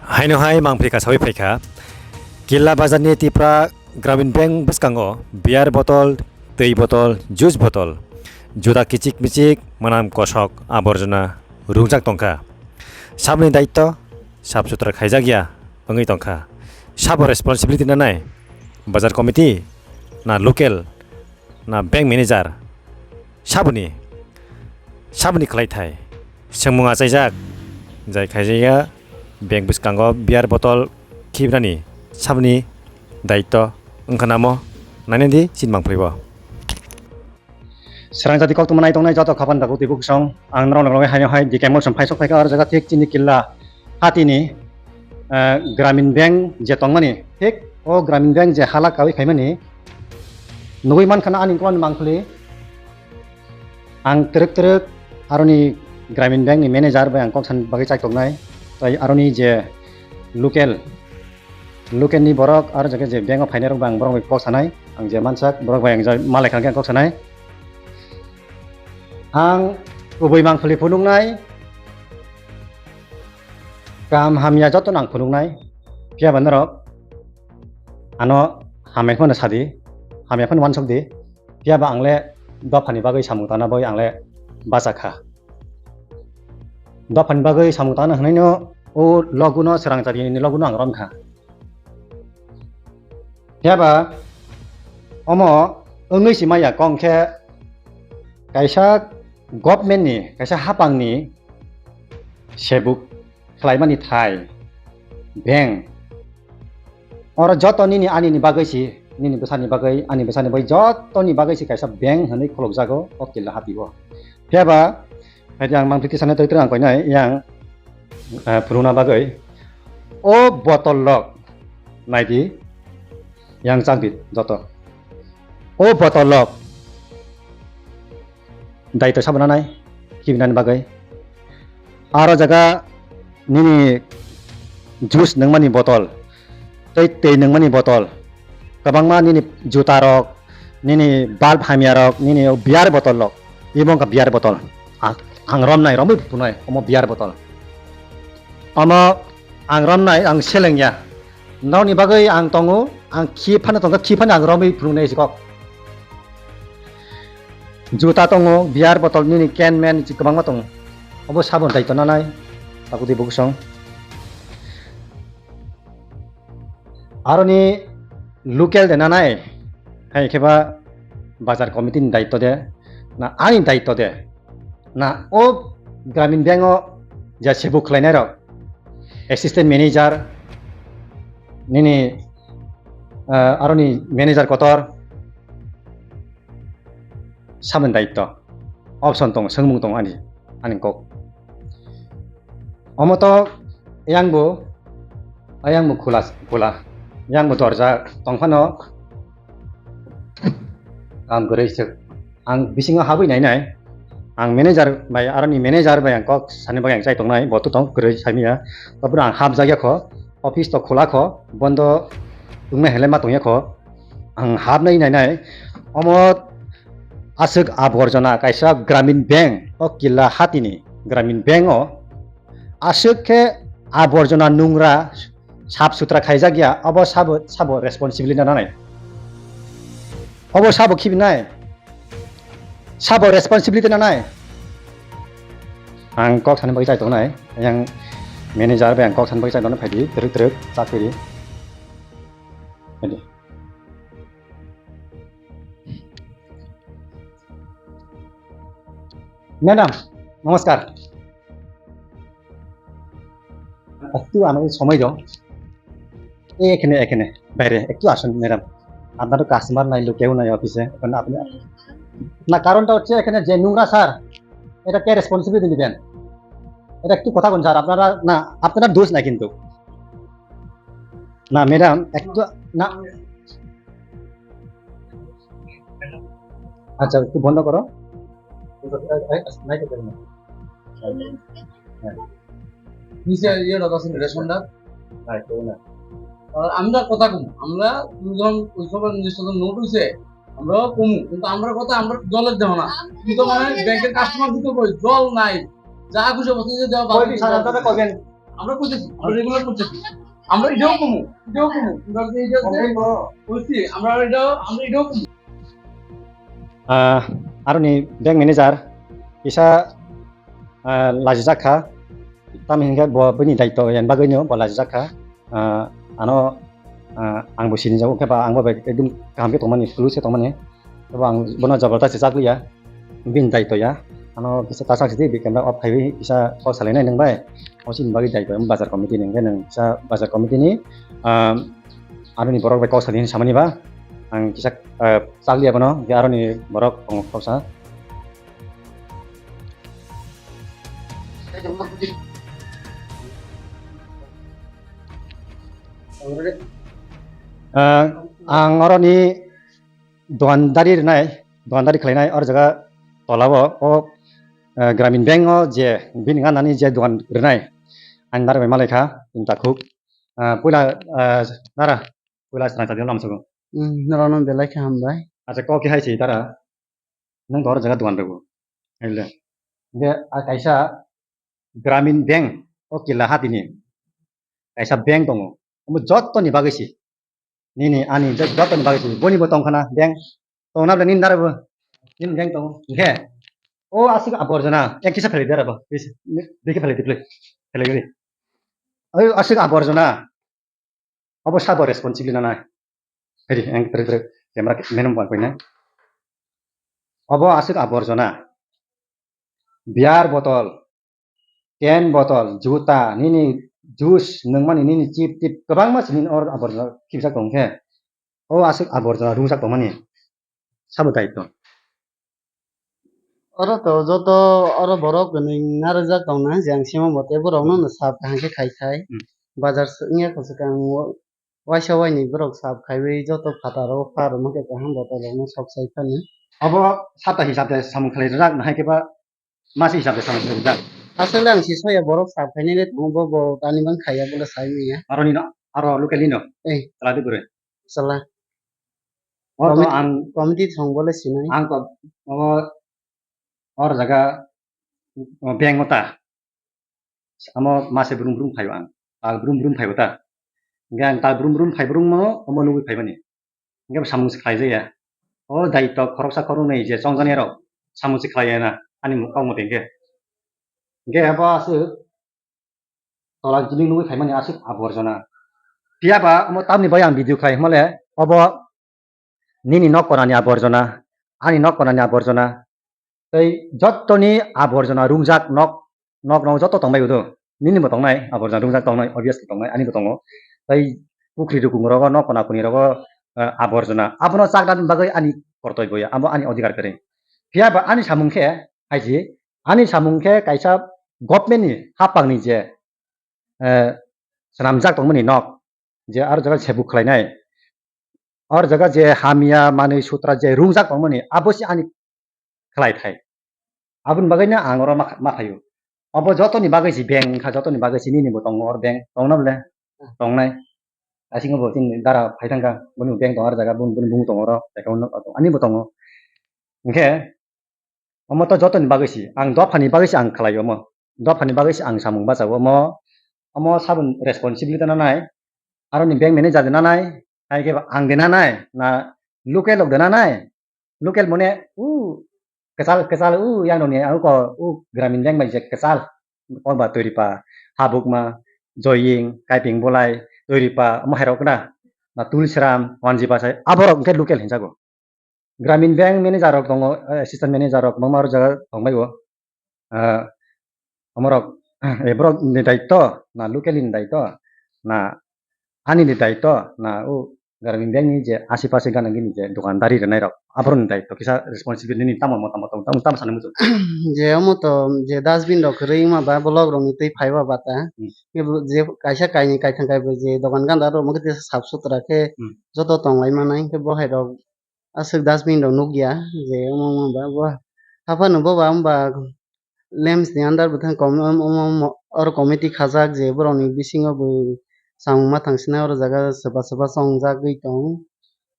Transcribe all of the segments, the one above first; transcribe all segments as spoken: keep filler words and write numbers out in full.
Haino hai mangphi kasawi phaikha. Killa bazarni Tipra Gramin Bank bwskango beer botol, twi botol, juice botol, juda kichik michik, manam kosok, aborjona rungjak tongkha. Saboni daitto sap sutra khaijak ya wngwi tongkha. Sabo responsibility nanai? Bazar committee na local na bank manager? Saboni, saboni khlai thai. Swngmung achaijak, jai khaijaya bank bwskango beer botol khibrani saboni daitto wngkha namo? Nainani di sin mangphlaibo. Srang jati koktwma nai tongnai joto khapan dago twi buksong. Ang norok noknoi haino hai D K Mall song phaisok phaikha, aro jaga thik chini killa hatini, eh, Gramin Bank je tongmani, thik o Gramin Bank je hala kawi phaimani nugui mankha na ani kwlani mangpili. Ang twrwk twrwk aroni Gramin Bank ni manager bai ang kok san bagwi chai tongnai. Tai aroni je local, local ni borok aro jaga je bank o phainai rok bai ang borok bai kok sanai. Ang je mansak borok bai ang je malai kha khe ang kok sanai. Ang kubui mangpili phunuknai, kaham hamya joto no ang phunuknai. Phiya ba norok ano hamya phano sadi, hamya phano wansuk di. Phiya ba ang le dophani bagwi samung tangna bagwi ang le bacha kha. Dophani bagwi samung tangna hwnwi no o logo no, Srangchari ni logo no ang rom kha. Phiya ba omo wngwi si maya kong khe kaisa government ni, kaisa hapang ni sebuk khlaimani thai bank. Oro joto nini ani ni bagwi si, nini bwsani bagwi, ani bwsani bagwi, joto ni bagwi si kaisa bank hwnwi khulukjago o killa hati o. Phiya ba, hai ang mangpili tisana twi twi ang koinai yang, eh, phunukna bagwi. O botol rok nai di, yang chak di joto. O botol rok daitw sabo nanai, khibinani bagwi. Aro jaga nini juice nungmani botol, tei twi nungmani botol, kwbangma nini juta rok, nini bulb hamya rok, nini beer botol rok, imo wngkha beer botol. A-, ang romnai, romwi phunai, omo beer botol. Omo ang romnai, ang selengya. Nokni bagwi ang tongo, ang khi phano tongkha, khi phano ang romwi phunuknai si kok. Juta tongo, beer botol nini can man kwbangma tongo. Obo sabon daitw nanai, takudi bukusong. Aroni local de nanai, hai khe ba bazar committee ni daitw de, na ani daitw de, na o Gramin Bank o ja sebuk khlainai rok, assistant manager, nini, ah, aroni manager kotor, saboni daitw, option tongo, swngmung tongo ani, ani kok. Omo to yang bo, yang bo khula, khula, yang bo dorja tong phano, Ang kwrwi swk. Ang bisingo habwi nai nai. Ang manager bai, aroni manager bai ang kok sani bagwi ang chai tongnai, bo to tong kwrwi saimaya. Taphuru ang hapjak ya kho, office to khula kho, bondo wngnai hwnle ma tong ya kho. Ang hapnai nai nai. Omo aswk aborjona kaisa Gramin Bank, o killa hatini Gramin Bank o aswk khe aborjona nungra sap sutra khaijak ya, abo sabo, sabo responsibility nanai. Abo sabo khibinai. Sabo responsibility nanai. Ang kok sani bagwi chai tongnai. Yang manager bai ang kok sani bagwi chai tongnai, phaidi, twrwk twrwk, chak phaidi. Phaidi. Madam, নমস্কার। একটু আমাকে সময় দাও। এই এখানে, এখানে, বাইরে, একটু আসুন, ম্যাডাম। আপনার তো কাস্টমার নাই, লোক কেউ নাই অফিসে। এখন আপনি, না, কারণটা হচ্ছে এখানে যে নোংরা, স্যার, এটা কে রেসপন্সিবিলিটি নেবেন? এটা একটু কথা বলুন, স্যার। আপনারা, না, আপনার দোষ নাই কিন্তু। না, ম্যাডাম, একটু, না। আচ্ছা, একটু বন্ধ করো। নিচে ইয়েটা আছে, রেশনটা। আর আমরা কথা কম, আমরা দুজন ওই সবার নিজস্ব নোট হইছে, আমরা কমু, কিন্তু আমরা কথা আমরা জলের দেহ না। কিন্তু মানে ব্যাংকের কাস্টমার দিতে কই, জল নাই, যা খুশি অবস্থা দিয়ে দেওয়া বাকি। স্যার, আপনারা কবেন? আমরা করতেছি, আমরা রেগুলার করতেছি। আমরা এটাও কমু, এটাও কমু। আমরা যে এটা যে করছি, আমরা এটাও, আমরা এটাও কমু। Ah, aroni bank manager kisa, ah, lajijak kha. Tamni hinkhe bo bini daitw yang bagwino bo lajijak kha. Ah, ano, ah, ang bo sini jago khe ba ang bo bai ekdum kaham khe tongmani, khulus khe tongmani. Khe ba ang bono jabardasti chak liya. Bini daitw ya. Ano kisa ta chak sidi, bi camera off khaiwi kisa kok salainai nang bai. O sini bagwi daitw ya, bazar committee ni, hwnkhe nang kisa bazar committee ni, ah, aroni borok bai kok sadi hinwi samani ba. Ang kisa, ah, chak liya bono, hwnkhe aroni borok tongo kok sa. Ah, ang oroni dukandari rwnai, dukandari khlainai, or jaga tolao, o, ah, Gramin Bank o je bini ganani je dukan rwnai, ang naro bai malai kha, chini takhuk. Ah, puila, ah, nara, puila srang chadi lamsogo. Hmm, norokno belai khe hambai. Acha, kok khe hai se tara. Nwng to oro jaga dukan rwgo. Haile. Hingke a kaisa Gramin Bank o Killa hatini kaisa bank tongo. Omo jottoni bagwi se. Nini ani jot-, jottoni bagwi se. Boni bo tongkhana bank. Tongna bole nini dara bo. Nini bank tongo. Hingke o aswk aborjona. Ek kisa phelai dara bo. Please. Bike phelai di, please. Phelai di. Oy aswk aborjona. Obo sabo responsible nanai. Hedi, ang tere tere camera ke menom bang koinai. Obo aswk aborjona. Beer botol, can botol, juta, nini juice, nungmani nini chip tip, kwbangma sini or aborjona kibsa tong khe. O aswk aborjona rungsak tongmani. Sabo daitw. Oro to joto oro borok kwnwi narwkjak tongnai, je ang sima bo tei borokno no sap kaham khe khai khai. Hmm. Bazar s-, wngya khe swkang wa-, waisa wainwi borok sap khaiwi joto phataro pharma khe kaham botol rokno sok sai phano. Obo sata hisab de samung khlai rwjak, nahai khe ba masa hisab de samung khlai rwjak. Aswk le ang si soya borok sap khainai le tongo, bo, bo tani bang khaiya bole sai manya. Aroni no, aro local ni no? Eh. Chala de gure. Chala. O to Committee, ang committee thong bole sinai. Ang ko, o, or jaga, o, bank o ta. Amo mase brum brum phaio ang. Tal brum brum phaio ta. Hingke ang tal brum brum phai brum mo, omo nugui phaimani. Hingke samung se khlai jaya. O daitw khoroksa khoroknwi je chongjani rok samung se khlai ya na. Ani kok mote hingke. Hingke abo aswk tola gini nugui phaimani aswk aborjona. Phiya ba omo tamni bai ang video khlai hwnmale, obo nini nok konani aborjona, ani nok konani aborjona, tei jottoni aborjona rungjak nok, nok, nok joto tongbai do. Nini bo tongnai, aborjona rungjak tongnai, obviously tongnai, ani bo tongo. Tei pukri rukung rogo, nok kona kuni rogo, eh, aborjona. Abono chaknani bagwi ani kortoi boya, abo ani odhikar kwrwi. Phiya ba ani samung khe, haiji, ani samung khe kaisa government ni haphang ni je, eh, swnamjak tongmani nok, je aro jaga se buk khlainai, aro jaga je hamya manwi sutra je rungjak tongmani, abo se ani khlai thai. Aboni bagwi no ang oro ma, ma phaio. Abo jotoni bagwi se bank wngkha, jotoni bagwi se nini bo tongo oro bank, tongna bole? Tongnai. Asing bo chini dara phai thangkha, boni bank tongo aro jaga, boni, boni bumung tongo oro, account no, ani bo tongo. Hingkhe, omo to jotoni bagwi si, ang dophani bagwi si ang khlai omo. Dophani bagwi si ang samung bachago omo. Omo saboni responsibility nanai. Aroni bank manager de nanai. Hai khe ang de nanai. Na local rok de nanai. Local mone u kwchal, kwchal u yang roni ang ko u Gramin Bank bai je kwchal. Kok ba Toiripa, Habukma, Joying, Kaiping Bolai, Toiripa, omo hai rok na. Na Tulsiram, Wanji Basai, aborok hwnkhe local hinjago. Gramin Bank manager rok tongo, eh, assistant manager rok kwbangma aro jaga tongbaio. Ah, omorok, eh, borok ni daityo na local ni daityo na ani ni daityo na o Gramin Bank ni je ashe pashe gana gini je dokandari rwnai rok, aborok ni daityo kisa responsibility ni tamo mota mota tamo tamo sana muchung. Je omo to je dustbin rok kwrwi wngma ba block rok ni twi phaiba bata. Hmm. Je kaisa kainwi kaithang kaibrwi je dokan ganda rok omo khe sap sutra khe Hmm. joto tonglai manai, hwnkhe bo hai rok aswk dustbin rok nukya, je omo wngma ba bo haphano bo ba wngba lamps ni under bwthang kom-, om-, om-, om-, oro committee khajak, je borok ni bisingo bo samung ma thang sinai oro jaga swba swba chongjagwi tong,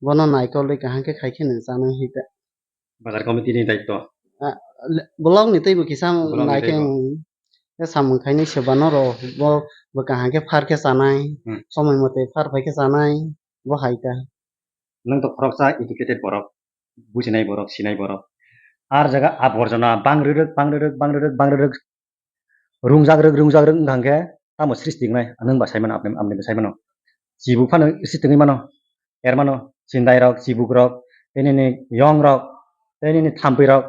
bono naikolwi kaham khe khai kheno chanai hita. Bazar committee ni daityo. Ah, le-, block ni teibo kisa Block ni nai khe teibo. Ang Khe samung khainai seba norok bo bwkha hangkhe phar khe chanai, Hmm. somoi mote phar phai khe chanai, bo hai ta. Nwng to khoroksa educated borok, bujinai borok, sinai borok. Ar jaga aborjona bang rwrwk, bang rwrwk, bang rwrwk, bang rwrwk, rungjak rwk, rungjak rwk wngkha hwnkhe tamo srishti wngnai? Nwng ba sai mano, apni, apni bo sai mano. Chibuk phano srishti wngwi mano, er mano, chindai rok, chibuk rok, tei nini yong rok, tei nini thampui rok.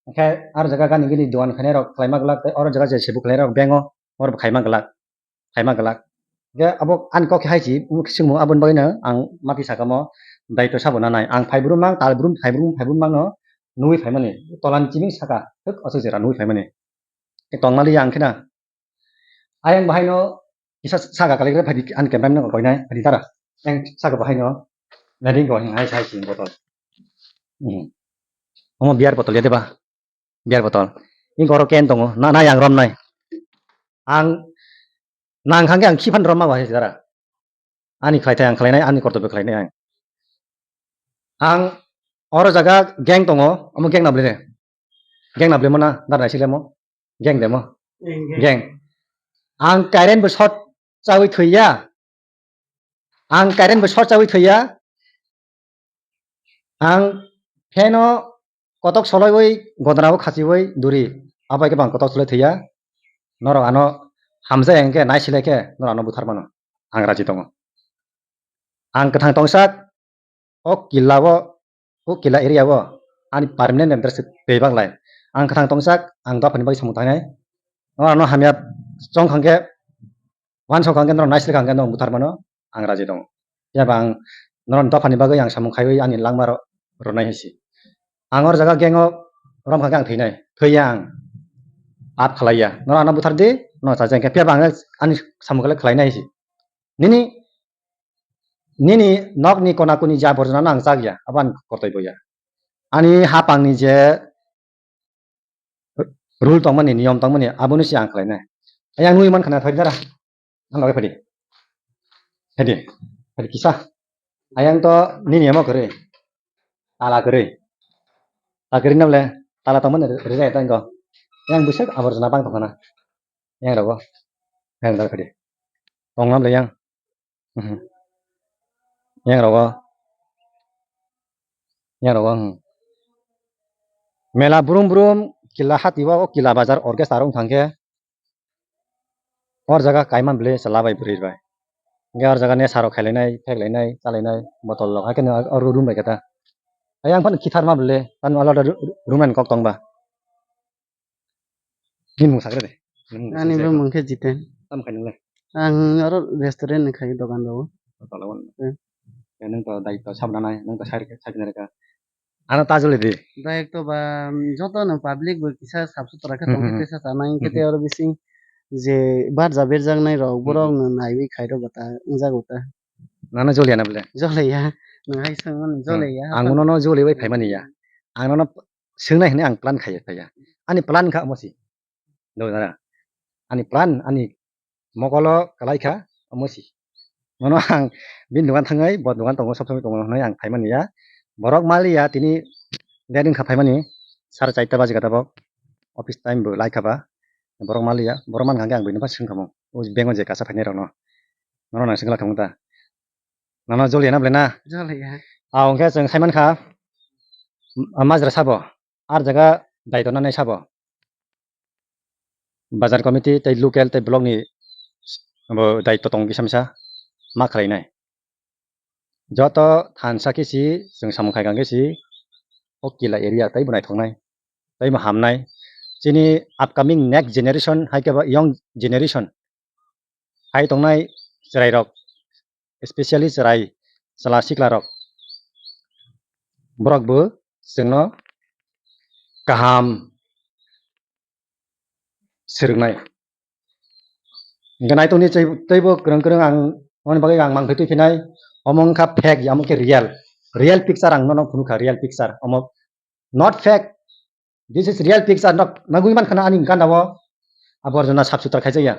Hwnkhe aro jaga gani gini dogan khainai rok khlaima glak, tei oro jaga je chibuk khlainai rok bengo, oro bo khaima glak, khaima glak. Hwnkhe abo ani kok khe hai si, wng swngmung aboni bagwino ang ma kisa kamo daitw sabo nanai. Ang phai brum mang, tal brum, phai brum, phai brum mangno nugwi phaimani. Tolani chibing saka, thwk aswk jera nugwi phaimani. Tongmali ang khena. Ayang bahaino kisa saka kaligra phadi, ani camera no koinai, phadi tara. Yang saka bahaino, nading ko hai sai sing botol. Hmm. Omo beer botol ya deba? Beer botol. Ini goro can tongo, na, na yang rom nai. Ang, nang khangke ang khiphan rom ma bahai dara. Ani khlai thai ang khlainai, ani kortobyo khlainai ang. Ang oro jaga gang tongo, omo gang na bwle? Gang na bwle mo na, dar nai sile mo? Gang de mo? Gang, gang. Gang. Ang current bo short chawi thwiya. Ang current bo short chawi thwiya. Ang fan o kotok solaiwi godra o khachiwi duri. Abai khe bang kotok solai thwiya. Norok ano hamjai hwnkhe nai sile khe norok ano buthar mano. Ang raji tongo. Ang kwthang tongsak, o killa o, o killa area o ani permanent address tei bak lai. Ang kwthang tongsak, ang dophani bagwi samung tangnai. O ano hamya chong khangkhe, wansok khangkhe, norok naisle khangkhe, norok buthar mano, ang raji tongo. Phiya ba ang norok dophani bagwi ang samung khaiwi ani langma ro-, rwnai hai se. Ang or jaga gang o rom khangkhe ang thwinai, thwiya ang. Ap khlaiya. Norok ano buthar di, norok chajak khe, phiya ba ang ani samung khlai khlainai hai se. Nini, nini nokni kona kuni ja borjona no ang chak ya, abo ani kortoi bo ya. Ani hapang ni je rule tongmani, niyom tongmani, abono se ang khlainai. Ayang nui man khana phai dara. Ang loge phadi. Phadi. Phadi kisa. Ayang to nini amo kwrwi. Tala kwrwi. Ta kwrwi na bole. Tala tongmani rijai ta ingo. Yang bwswk aborjona bang tongkhana. Yang rogo. Yang dal phadi. Tongna bole yang. Mhm. Yang rogo. Yang rogo, hmm. Mela brum brum kila hati o, o kila bazar orchestra wng thangkhe. Or jaga kaiman bwle chwla bai bwrwi bai. Hwnkhe or jaga nesa rok khailainai, theklainai, chalainai, botol rok haikhe no oro room bai khe ta. Ayang phano khitharma bwle, tamo alada ru-, room ani kok tongba. Bini mung sakre de. Bini mung Ani sakre bumung khe Jiten. Tamo khai nung le? Ang oro restaurant ni khai dogan rwo. Tala wan. Hmm. Ya nung to dai to sabna nai, nung to sai, sai na reka. Ano ta joli di. Dai to ba, mm, joto no public bo kisa sap sutra khe Hmm, tong khe hmm, hmm. Tesa sanai Hmm, khe te hmm. Oro bising je barja berjak nai rok Hmm, borok hmm. No naiwi khai rok ta wngjago ta. Nano joli ya na bole? Joli ya. Nang hai song Hmm. Joli ya. Ang Hapang- nono joli bai phaimani ya. Ang nono swngnai hwnwi ang plan khai phaiya. Ani plan kha omo si. Dogdara. Ani plan, ani mokolo kalai kha omo si. Mono ang bini dogan thangwi, bo dogan tongo, sob somoi tongo hwnwi ang phaimani ya. Borok mali ya, tini date wngkha phaimani, sare charta baji kha tabok. Office time bo lai kha ba. Borok mali ya, borok man kha khe ang bini phano swng kha mo. O bank o je kasa phainai rokno. Nono nang swngla khamung ta. Nono joli ya na bole na? Joli ya. Ah, hwnkhe chwng sai man kha, m-, majra sabo. Ar jaga daito nanai sabo. Bazar committee tei local tei block ni s-, bo daito tongo kisa misa ma khlainai. Joto thansa khe si chwng samung khai kang khe si o kila area tei bo naithoknai, tei bo hamnai. Chini upcoming next generation hai khe ba young generation hai tongnai chwrairok, especially chwrai chwla siklarok, borok bo chwngno kaham swrwngnai. Hwnkhe naitokni tei-, teibo kwrwng kwrwng ang, aboni bagwi ang mangthwi twi phinai, omo wngkha fake, amo khe real, real picture ang nono phunukha, real picture, omo not fake. This is real picture. Nok nagwi man khana ani ganda o aborjona sap sutra khaijak ya.